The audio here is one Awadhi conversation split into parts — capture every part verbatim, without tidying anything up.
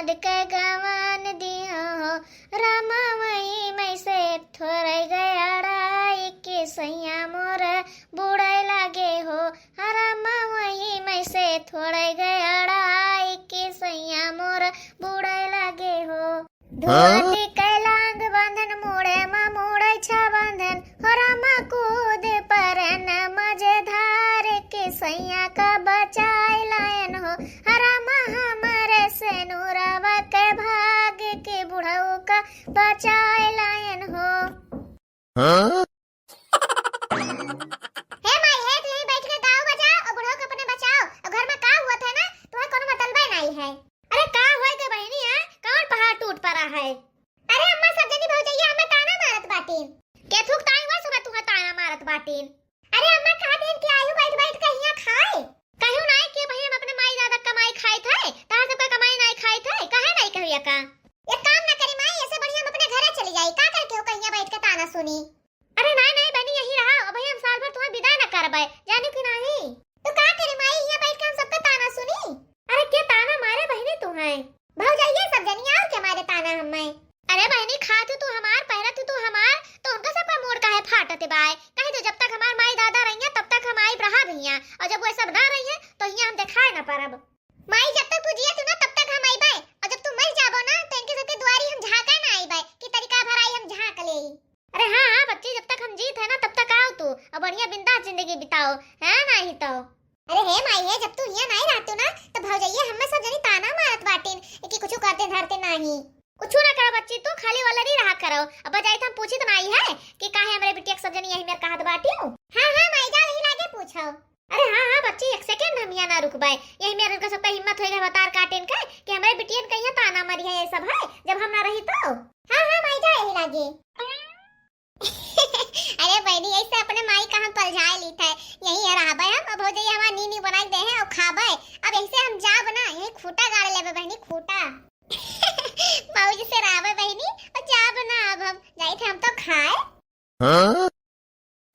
के गवन दिया हो, रामा वही में से थोड़े गयाड़ाई के सैया मोर बुड़े लागे हो। रामा वही में से थोड़े गयाड़ाई के सैया मोर बुड़े लागे हो। धोती के लांग बांधन मुड़े मा मुड़े छा बांधन, हो रामा कूद परन मझधार के सैया का बचाए लायन हो। रामा हमरे से नूरवा के भाग के बुढ़ऊ का बचाए लायन हो। हे माई, हे, तू यहीं बैठ के गाओ बजाओ और बुढ़ऊ के अपने बचाओ। और घर में का हुआ था ना, तुम्हें कोनो मतलबे नहीं है। अरे का होए के बहिनी है, कौन पहाड़ टूट पड़ा है? अरे अम्मा, सब जनी भौजैया हमें ताना मारत बाटीन। के थूक ताई हुआ सुबह तुम्हें ताना मारत बाटीन। अरे अम्मा, कहा दिन के आयु बैठ बैठ के हियां खाए। कहू नाई के भाई हम अपने माई दादा कमाई खाई थे, तार सबका कमाई नाई खाई थे, कहे नाई कहू या का? एक काम ना करी माई, ऐसे बढ़िया हम अपने घरे चली जाई, का करके हो कहिया बैठ के ताना सुनी। अरे नाई नाई बहिनी, यहीं रहा, अब हम साल भर तुम्हें विदा न करबे, जानी कि नहीं? तो का करे माई, यहाँ बैठ के हम सबका ताना सुनी? अरे के ताना मारे बहिनी तुम्हें? भौजाइये सब जनी और के मारे ताना हमें? अरे बहिनी, खात तू हमार, पहनत तू हमार, तो उनका सबका मूड काहे फाटत बाय? कहे तो जब तक हमार माई दादा रहिया तब तक हम आइब रहा भैया, और जब वो सब ना रहिए तो यहाँ हम दिखाए न परब। माई, जब तक तू जियत हो ना, तब तक हम अइबे, और जब तू मर जाबो ना, तो इनके सबके दुआरी हम झांका ना अइबे, कि तरीका भराई हम झांक लेई। अरे हाँ, हाँ बच्ची, जब तक हम जीत है ना, तब तक आओ तू, और बढ़िया बिंदास जिंदगी बिताओ, है ना ही तो। अरे हे माई, हे, जब तू हियां नहीं रहतू ना, तो भौजैया हमें सब जनी ताना मारत बाटिन कि कुछ करते धरते नहीं। कुछ ना करो बच्ची, तू खाली वाला नहीं रहा करो। अब जाई तो हम पूछित नहीं है कि काहे हमरे बिटिया के सब जनी यही मेर कहत बाटियो। हाँ, हाँ माई, जा यही लागे पूछो। अरे हाँ, हाँ बच्ची, एक सेकंड हम यहाँ ना रुकबाय। यही मेर उनका सबका हिम्मत होइगा बतार काटेन के कि हमरे बिटियन के यहाँ ताना मारी है ये सब है, जब हम ना रही तो। हाँ, हाँ माई, जा यही लागे। अरे बहिनी, ऐसे अपने माई का हम पलझाए ली थे। यही है रहबे हम, अब भौजी हमार नी नी बनाई दे हैं और खाबे। अब ऐसे हम जाब ना, यही खूटा गाड़ लेबे बहिनी, खूटा। मौज से रहबे बहिनी, और जाब ना, अब हम जाई थे हम तो खाए। हाँ?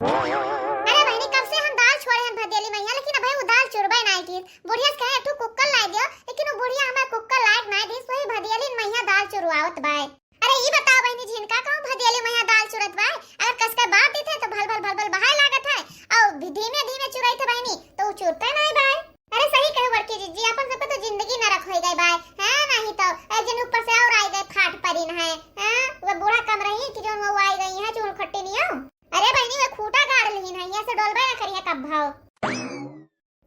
अरे बहिनी, कब से हम दाल छोड़े हैं भदेली मैया, लेकिन अबे वो दाल चुरबे नाई की। बुढ़िया से कहे, "एक ठो कुकर लाई दियो," लेकिन वो बुढ़िया हमार कुकर लायक नाई दी, सोई भदेली मैया दाल चुरवावत बाय। अरे ई बताओ बहिनी, झिनका कहूँ भदेली मैया दाल चुरत बाय? अगर कसके बात दी थे तो भल भल भल भल बहाए लागत है, और भी धीमे धीमे चुरई थे बहिनी, तो वो चुरते नाई बाय। अरे सही कहे बड़की जिज्जी, अपन सबके तो जिंदगी नरक होई गई बाय, हैं? नहीं तो एक जन ऊपर से और आई गए फाट परिन है, हैं? वो बूढ़ा कम रही कि जोन वो आई गई हैं चूल खट्टी नियो। अरे बहिनी, वो खूटा गाड़ लिहिन है, यहाँ से डोलबे ना करिए कब भाव।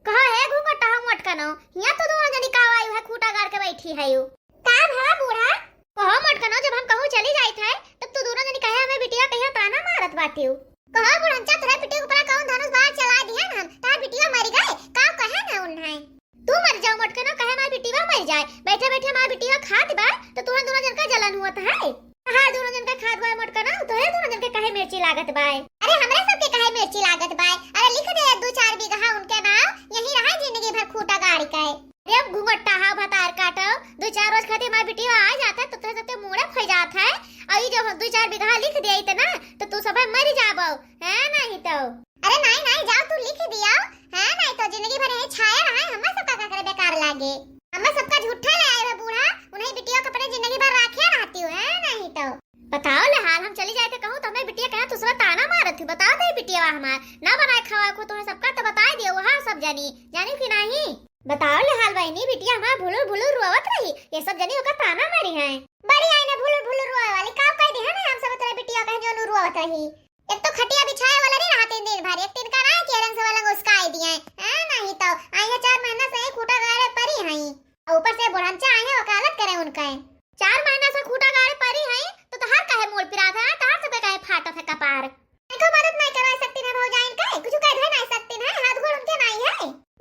कहा है घूंघट हम मटकनो, यहाँ तो दोनों जनी का आई है खूटा गाड़ के बैठी है यू। का भवा बूढ़ा? कहो मटकनो, जब हम कहूँ चली जाइत है, तब तू दोनों जनी कहे हमें बिटिया कहिया ताना मारत बाटियो। कहो बुढ़नचा, तोरे बिटिया के ऊपर कौन धनुष बाण चला दिया हम, तार बिटिया मर गए, का कहे ना उन्हें? तू मर जाओ मटकनो, कहे हमार बिटिया मर जाए, बैठे बैठे हमार बिटिया खात बा, तो तुहन दोनों जन का जलन हुआ है। तहार दोनों जन का खात बा मटकनो, तोहे दोनों जन के काहे मिर्ची लागत बाय? अरे हमरे सबके काहे मिर्ची लागत बाय? अरे लिख दे दो चार बीघा उनके नाम, यही रहा जिंदगी भर खूटा गाड़ी के। अरे अब घुंघट्टा हाव भतार काटो, दो चार रोज खातिर हमार बिटिया आ जात है तो तोहे सबके मूड़े फै जात है। और ये जो हम दो चार बीघा लिख दिया इतना तो तू सब मर जाबो, है नहीं तो। अरे नहीं नहीं, जाओ तू लिख दिया, है नहीं तो जिंदगी भर यही छाया रहा है, हमें सबका का करे बेकार लागे। हमें सबका झूठा ले आए हो बूढ़ा, उन्हें बिटिया के अपने जिंदगी भर राखे रहती हो, है नहीं तो। बताओ ले हाल, हम चली जाए के कहूँ तो हमें बिटिया कहा दूसरा ताना मारत थी। बताओ तो बिटिया हमार ना बनाए खावा को तुम्हें सबका तो बताए दियो वहाँ सब जानी, जानी कि नहीं? बताओ ले हाल बहनी, बिटिया हमार भुलुर भुलुर रोवत रही, ये सब जनी ओका ताना मारी है। बड़ी आई ना भुलुर भुलुर रोवे वाली, का कह दी है ना हम सब तेरे बिटिया कहे जो रोवत रही। एक तो खटिया बिछाए वाला नहीं रहा तीन दिन भर, एक तिनका ना केरन से वाला उसका आई दिए, हैं? नहीं तो आई है चार महीना से ही खूटा गाड़े परी हैं, और ऊपर से बुढ़नचा आई है वकालत करे उनका है। चार महीना से खूटा गाड़े परी हैं तो तहार काहे मूड़ पिरात है, तहार सबके काहे फाटत है कपार? देखो मदद नहीं करवा सकती ना भौजाइन के, कुछ कह दे नहीं सकती ना, हाथ गोड़ उनके नहीं है।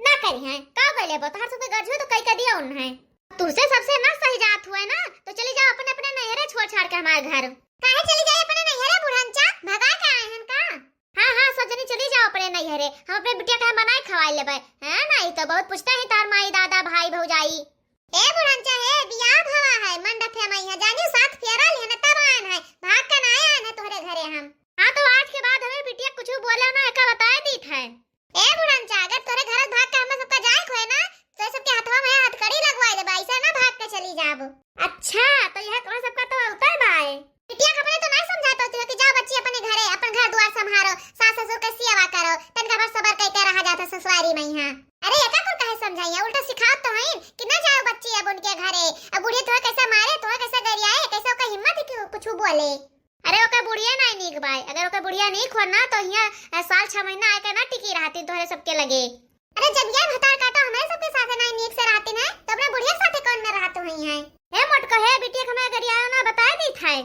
ना करी हैं, का बोले बो, तहार सबके गरज में तो कई कर दिया उन्हें। तुझसे सबसे ना सही जात हुए ना, तो चली जाओ अपने अपने नैहरे छोड़ छाड़ के हमारे घर। काहे चली जाए अपने नैहरे बुढ़नचा, भगा के आए हैं का? हाँ हाँ, सब जनी चली जाओ अपने नैहरे, हम अपने बिटिया का बनाए खवाए लेबे। हाँ, नहीं तो बहुत पूछते हैं तार माई दादा भाई भौजाई। ए बुढ़नचा हे, बियाह भवा है, मंडप है, मैं यहाँ जानी साथ फेरा लिहन तब आन है, भाग के ना आन है तोहरे घरे हम। हाँ, तो आज के बाद हमें बिटिया कुछ बोले ना, एका बताए दीत है। ए बुढ़नचा, अगर तोरे घर भाग के हमें सबका जाए के होए ना, तो सबके हथवा में हथकड़ी लगवाए देबा, ऐसा ना भाग के चली जाब। संभारो, सास ससुर के सेवा करो, तनका भर सबर कइके रहा जात है ससुरारी मइहाँ। अरे एका कुल काहे समझाइया, उल्टा सिखावत तो हईन कि न जाओ बच्ची अब उनके घरे। अब बुढ़िया तोहे कैसे मारे, तोहे कैसे गरियाए, कैसे ओकर हिम्मत है कि कुछ बोले। अरे ओकर बुढ़िया नाहीं नीक बाय, अगर ओकर बुढ़िया नीक हो ना तो हियाँ, अ, साल छह महीना आके ना टिकी रहती तोहरे सबके लगे। अरे जब ये भतार काटो हमरे सबके साथे नाहीं नीक से रहती ना तो अपने बुढ़िया साथे कौन में रहत हुई है? हे मोटको, हे बिटिया के हमें गरियाना बताए दी था।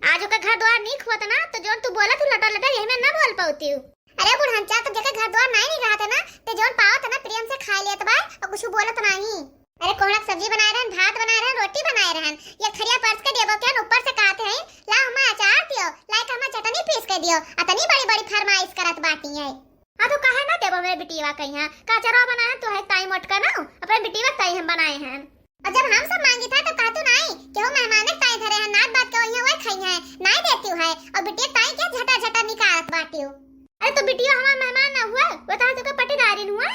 आज ओकर घर द्वार नीक होत ना तो जौन तू बोलत हू लटर लटर यही में ना बोल पौती हूँ। अरे बुढ़नचा, तो जेकर घर द्वार नाहीं नीक रहत ना तो जौन पावत ना प्रेम से खा लेत बा और कुछ बोलत नाहीं। अरे कोहड़ा के सब्जी बनाए रहन, भात बनाए रहन, रोटी बनाए रहन, ये थरिया परस के देबो के ऊपर से कहते हैं, ला हमें अचार दियो, लाई के हमें चटनी पीस के दियो, अतनी बड़ी बड़ी फरमाइश करत बाटी है। हाँ तो काहे ना देबो मेरे बिटिया कहिया, का अचारवा बनाए हैं तो है ताई मोटका ना, अपने बिटिया ताई हम बनाए हैं। और जब हम सब मांगी था तो कहतू नाहीं, केहू मेहमान के ताई धरे हैं, नात बात के वही वही खाई है, नाहीं देती है, और बिटिया ताई के झटा झटा निकालत बाटी हो। अरे तो बिटिया हमार मेहमान ना हुए, वो तो तुके पटीदारिन हुए।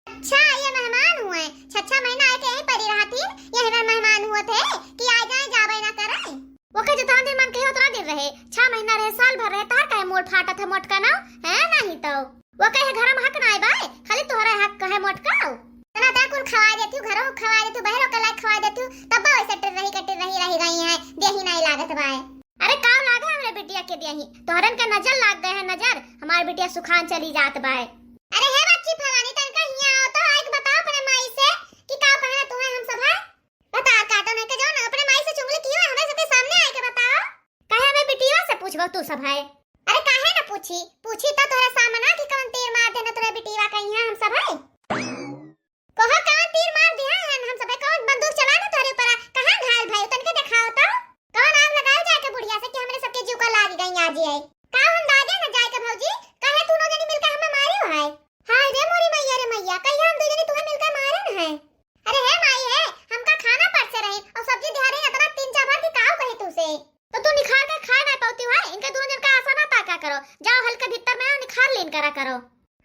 अच्छा, ये मेहमान हुए, छह छह महीना आके यहीं पड़ी रहती, यही में मेहमान हुए थे कि आ जाए जावे ना करे। वो के जितना दिन मन कहे उतना दिन रहे, छह महीना रहे, साल भर रहे, तार काहे मोल फाटत है मोटका ना, है नाहीं तो। वो कहे घर में हक ना आए बाय, खाली तोहरा हक है मोटका। तना ता कुल खवा देती हूँ, घरों खवा देती हूँ, बहरों के लायक खवा देती हूँ, तब वैसे टिर रही के टिर रही रह गई है, देही नाहीं लागत बाय। अरे काव लागे हमरे बिटिया के देही, तोहरन के नजर लाग गए है नजर, हमार बिटिया सुखान चली जात बाय। अरे हे बच्ची फलानी, तनका हियाँ आओ तो, आइके बताओ अपने माई से कि का कहना तू है हम सब है। बतार काटो नहीं के जाओ ना, अपने माई से चुगली की हुई हमरे सबके सामने आइके बताओ। काहे हमें बिटिया से पूछबो तू सब है? अरे काहे ना पूछी, पूछी तो तोहरे सामने कि कौन तीर मार देना तोहरे बिटिया कहीं है हम सब है। कहो कौन तीर मार दिया है हम सब है, कौन बंदूक चला ना तोहरे ऊपर, कहाँ घायल भाई तनके दिखाओ तो। कौन आग लगाए जाके बुढ़िया से कि हमरे सबके जीव का लाग गई आज ये। का हम दागे न जाए के भौजी, काहे तू नौ जनी मिलके हमें मारे हो है? हाय रे मोरी मैया रे मैया, कहिया हम दो जनी तुम्हें मिलके मारे न है। अरे हे माई हे, हमका खाना परसे रही और सब्जी दिहा रही इतना तीन चार भर की काव कही तुमसे। तो तू निखार के खाए ना पाती है, इनके दोनों जन का आशा ना ताका करो, जाओ हल्के भीतर में निखार लेन करा करो।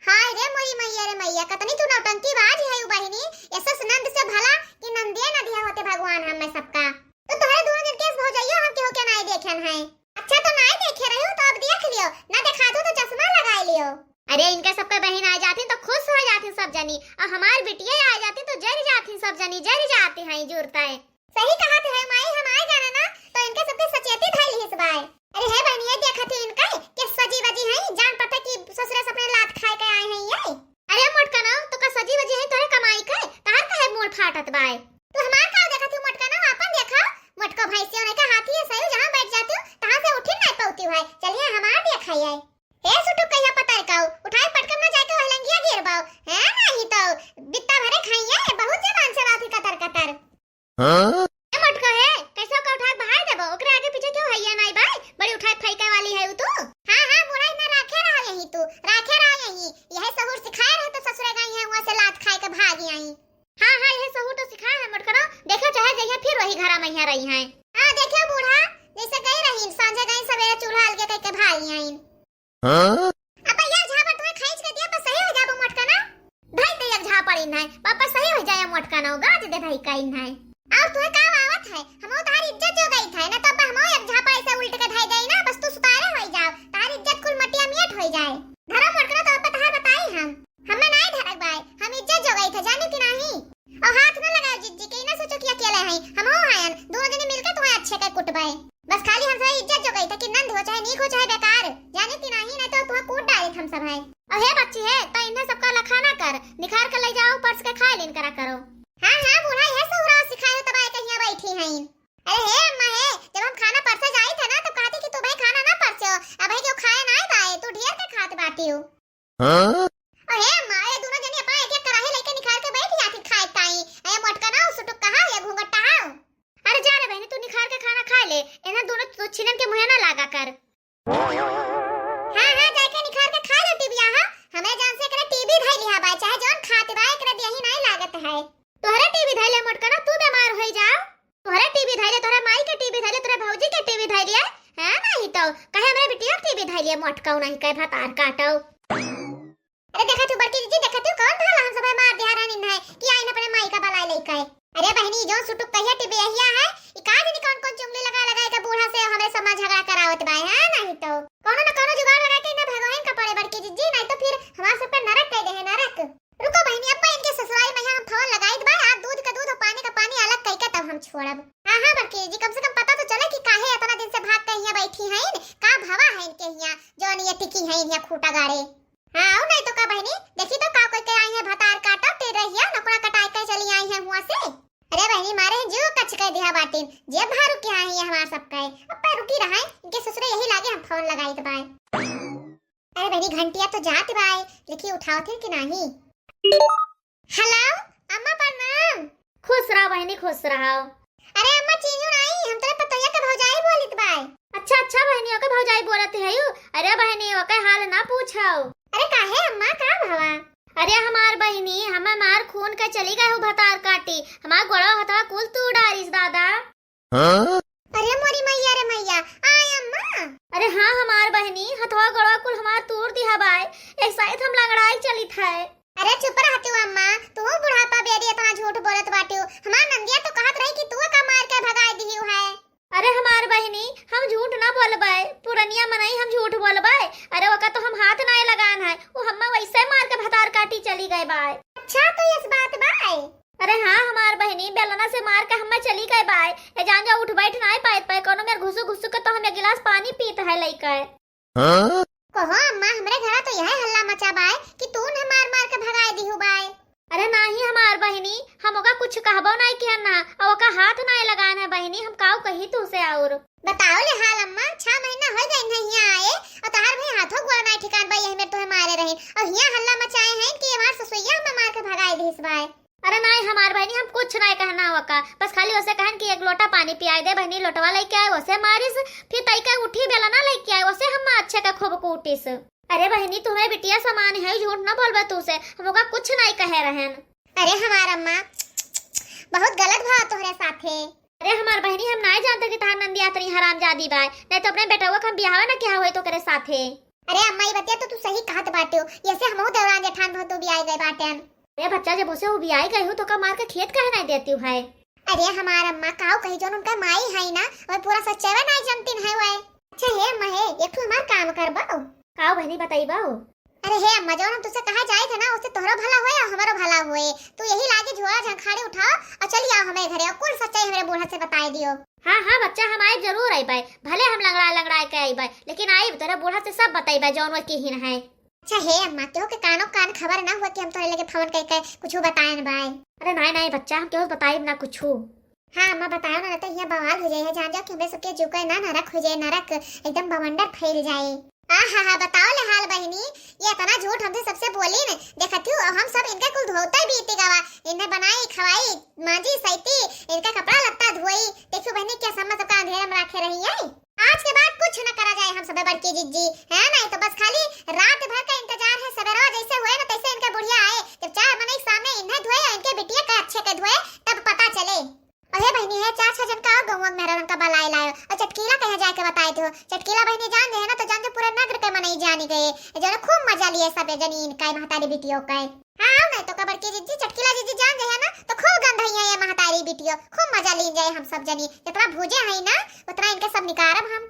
हाय रे मोरी मैया रे मैया, कतनी तू नौटंकीबाज है यू बहिनी, ऐसे नंद से भला कि नंदिया न दिया होते भगवान हमें सबका। तो तोहरे दोनों जन के भौजइयो हम केहू के नाई देखेन है। अच्छा तो नाई देखे रही हो तो अब देख लियो, ना देखा दो तो चश्मा लगाए लियो। अरे इनका सबके बहिन आ जाती तो खुश हो जाती सब जनी, और हमार बिटिया आ जाती तो जर जाती सब जनी, जर जाती हैं जुरता है। सही कहा थे माई, हम आए गाना ना तो इनके सबके सचेती धइल हिस बाय। अरे हे बहनी, ये देखा थे इनका के सजी बजी हैं, जान पड़ता कि ससुरे से अपने लात खाए के आए हैं ये। अरे मोटका ना, तो का सजी बजी है तोहरे कमाई के, तहार काहे मोल फाटत बाय? तू हमार का देखा थे मोटका ना, अपन देखा। मोटका भैंसियों ने का हाथी है सही, जहाँ बैठ जाती हूँ तहाँ से उठी नहीं पाती है। चलिए हमार देखा ये। हे सुटुक कहिया पतर काऊ, उठाए पटकम ना जाके वह लंगिया गिर बाऊ। है नहीं तो बित्ता भरे खाइए, बहुत जबान चलाती कतर कतर। हाँ? ए मोटका हे, कैसे ओकर उठाए के बहाय देबो? ओकरे आगे पीछे क्यों हइया नाई बाय? बड़ी उठाए फेंके वाली है तू। हाँ, हाँ, बूढ़ा इतना राखे रहा यहीं तू, राखे रहा यहीं। यह सहूर सिखाए रहे तो ससुरे गई है, वहाँ से लात खाए के भागी आई। हाँ, हाँ, यह सहूर तो सिखाए है मोटका ना। देखो चाहे जइया फिर वही घरा में यहाँ रही हैं। हाँ, देखो बूढ़ा, जैसे गई रही, सांझे गई, सवेरे चूल्हा अलगे कह के भागी आई। हाँ? अब भैया झापड़ तुम्हें खींच के दिया, पर सही हो जाबो मोटका ना। धई दे एक झापड़ इन है, वापस सही हो जाए मोटका ना, गाज दे भाई का इन है। और तुम्हें का आवत है, हम वो तुम्हारी इज्जत जो गई था ना, तब हम वो एक झापड़ ऐसे उल्ट के धई दे ना, बस तू सुतारे हो जाओ, तुम्हारी इज्जत कुल मटिया मियट हो जाए। धरो मोटका ना, तो अब तहार बताई हम, हमें नाई धरक बाय, हम इज्जत जो गई था, जाने कि नहीं? और हाथ न लगाओ जिज्जी के, ई ना सोचो कि अकेले हैं, हम हो हैं, दोनों जने मिलके तुम्हें अच्छे के कुटबाए। बस खाली हमसे इज्जत जो गई था कि नंद हो चाहे नीक हो चाहे बेकार, जाने कि नहीं, नहीं तो तुम्हें कूट डाले हम सब हैं। और हे बच्ची है, तो इन्हें सबका लखा ना कर, निखार के ले जाओ, परस के खाए लेन करा करो। हाँ, हाँ, बूढ़ा, यह सहुरा सिखाए हो तब आए कहिया बैठी हैं। अरे हे अम्मा हे, जब हम खाना परसे जाई था ना, तो कहती कि तू भाई खाना ना परसे हो, अब भाई क्यों खाए ना आए बाए, तू ढेर के खात बाटी हो। हाँ? अरे माँ, ये दोनों जनी अपना एक एक कराही लेके निखार के बैठ जाती खाए ताई। अरे मोटका ना हो, सुटुक कहा हो या घूंघट कहा हो? अरे जा रे बहनी, तू निखार के खाना खा ले, इन्हें दोनों तू छिनन के मुँहे ना लागा कर। हाँ, हाँ, जाके निखार के खा ले टीबिया, हाँ। हमें जान से एकरे टीबी धई लिहा बा, चाहे जौन खात बा, एकरे देही नाई लागत है। तोहरे टीबी धइले मोटका ना, तू बीमार होई जाओ। तोहरे टीबी धइले, तोहरे माई के टीबी धइले, तोहरे भौजी के टीबी धइले, हैं? नहीं तो कहे हमरे बिटिया के टीबी धइले, मोटका नहीं कहे भतार काटो। अरे देखा तू बड़की दीदी, देखा तू कौन भाला हम सब मार दिया रहनी है कि आइन अपने माई का बलाए लेके आए। अरे बहनी, जो सुटुक कहिया टीबी यहिया है, ई का जानी कौन कौन चुंगली लगा लगा के बूढ़ा से हमरे सब में झगड़ा करावत बा, हैं? नहीं तो कौनो न कौनो जुगाड़ लगा के इन्हें भगवान है इन्हें खूटा गाड़े। हाँ, आओ नहीं तो का बहिनी, देखी तो का कोई के आई है भतार काटो, टेर रहिया, नकुड़ा कटाई के चली आई है हुआ से। अरे बहिनी, मारे हैं जीव कच के दिहा बाटिन, जेब भर रुकी आई है हमार सबके। अब पे रुकी रहा है, इनके ससुरे यही लागे हम फोन लगाई तो बाय। अरे बहिनी, घंटिया तो जात बाय, देखी उठाओ थे कि नाही। हेलो, अम्मा प्रणाम। खुश रहो बहिनी, खुश रहो। अरे अम्मा, चीजू नाई, हम तोरे पतोहिया के भौजाई बोलित बाय। अच्छा, अच्छा बहिनी, ओके भौजाई बोलत है यू? अरे बहिनी, ओके हाल ना पूछो। अरे काहे अम्मा, का भवा? अरे हमार बहिनी, हम हमार खून के चली गए हो भतार काटी, हमार गोड़वा हथवा कुल तू डारिस दादा। हाँ? अरे मोरी मैया रे मैया, आय अम्मा। अरे हाँ हमार बहिनी, हथवा गोड़वा कुल हमार तूर दिहा बाय, एक साइड हम लंगड़ाई चलित है। अरे चुप रह तू अम्मा, तू बुढ़ापा बेरी इतना झूठ बोलत बाटियो। हमार नंदिया तो कहत रही कि तू का मार के भगाए दिहियो है। अरे हमार बहिनी, हम झूठ ना बोलबे, पुरनिया मनई हम झूठ बोलबे। अरे ओका तो हम हाथ नाय लगान है, वो हम्मा वैसे मार के भतार काटी चली गए बाय। अच्छा तो यस बात बाय। अरे हाँ हमार बहिनी, बेलना से मार के हम्मा चली गए बाय। ए जान जा, उठ बैठ नाय पाइत पाए, कोनो मेर घुसु घुसु के तो हम एक गिलास पानी पीत है लइके। हाँ? कहो अम्मा, हमरे घरा तो यह हल्ला मचा बाय कि तू न मार मार के भगाए दिहु बाय। अरे नाही हमार बहिनी, हम ओका कुछ कहबो नाही किहन ना, और ओका हाथ नाही लगान है बहिनी, हम काऊ कही तू से और। बताओ ले हाल अम्मा, छह महीना हो गए नहीं हियाँ आए, और तहार भाई हाथों गोड़ नाही ठिकान बा, यही में तोहे मारे रहिन, और हियाँ हल्ला मचाए हैं कि हमार ससुइया हमें मार के भगाए दिस बाय। अरे नाही हमार बहिनी, हम कुछ नाही कहना ओका, बस खाली उसे कहन कि एक लोटा पानी पियाए दे बहिनी, लोटवा लेके आए, उसे मारिस, फिर तई के उठी बेलना लेके आए, उसे हम अच्छे का खूब कूटिस। अरे बहिनी, तुम्हें बिटिया समान है, झूठ ना बोलबे तू से, हम ओका कुछ नाही कहे रहन। अरे हमार अम्मा, बहुत गलत भवा तोहरे साथे। अरे हमार बहिनी, हम नाही जानते कि तहार नंदिया इतनी हरामजादी बाय, नहीं तो अपने बेटवा के हम बियाह ना किया होई तो करे साथे। अरे अम्मा, ये बतिया तो तू सही कहत बाटे हो, ये से हमहू देवरान जेठान बहुत उबियाई गए बाटेन। अरे बच्चा, जब उसे उबियाई गए हो तो का मार के खेत काहे नाही देती है? अरे हमार अम्मा, काऊ कही, जोन उनका माई है ना, वह पूरा सच्चाई नाही जानतीन है वह। अच्छा हे अम्मा हे, एक ठो हमार काम करबो। काऊ बहिनी बताइबो? अरे हे अम्मा, जौन हम तुझसे कहा जाए थे ना, उससे तोहरो भला होए और हमारो भला होए। तू यही लागे झोला झंखाड़ी उठाओ और चली आओ हमारे घरे और कुल सच्चाई हमारे बूढ़ा से बताए दियो। हाँ, हाँ बच्चा, हम आइब जरूर आइब, भले हम लंगड़ा लंगड़ा के आइब, लेकिन आइब तोहरे बूढ़ा से सब बताइब जौन वो किहिन है। अच्छा हे अम्मा, केहू के कानो कान खबर ना हुआ कि हम तोहरे लगे फोन कइ के कुछ बताएन बाय। अरे नाही, नाही बच्चा, हम केहू से बताइब ना कुछ। हाँ अम्मा, बताओ ना, ना तो यहाँ बवाल हो जाए है, जान जाओ कि हमरे सबके जुके ना नरक हो जाए, नरक एकदम बवंडर फैल जाए। आ हा हा, बताओ ले हाल बहिनी, ये इतना झूठ हमसे सबसे बोली न, देखत हूँ, अब हम सब इनके कुल धोते बीती गवा, इन्हें बनाई, खवाई, मांजी, सैती, इनका कपड़ा लत्ता धोई। देखियो बहिनी, क्या सम्मा सबका अंधेरे में रखे रही है। आज के बाद कुछ न करा जाए हम सबे बड़की जिज्जी, है नहीं तो बस खाली रात भर का इंतजार है, सवेरवा जैसे हुए ना तैसे इनके बुढ़िया आए, जब चार मनई के सामने इन्हें धोए और इनके बिटिया के अच्छे के धोए, तब पता चले। अरे बहिनी है, चार छह जन का और गौवा में मेहरारन का बलाए लायो। और चटकीला कहे जाके बताए थे हो। चटकीला बहिनी जान जे है ना, तो जान जे पूरे नगर के मनई जानी गए। ए जने खूब मजा लिए सब जनी इनका महतारी बिटियों का। हाँ, आओ नहीं तो का बड़की जिज्जी, चटकीला जिज्जी जान जे है ना, तो खूब गंधइया ये महतारी बिटियों। खूब मजा लीन जाए हम सब जनी। जितना भूजे है ना, उतना इनके सब निकारब हम।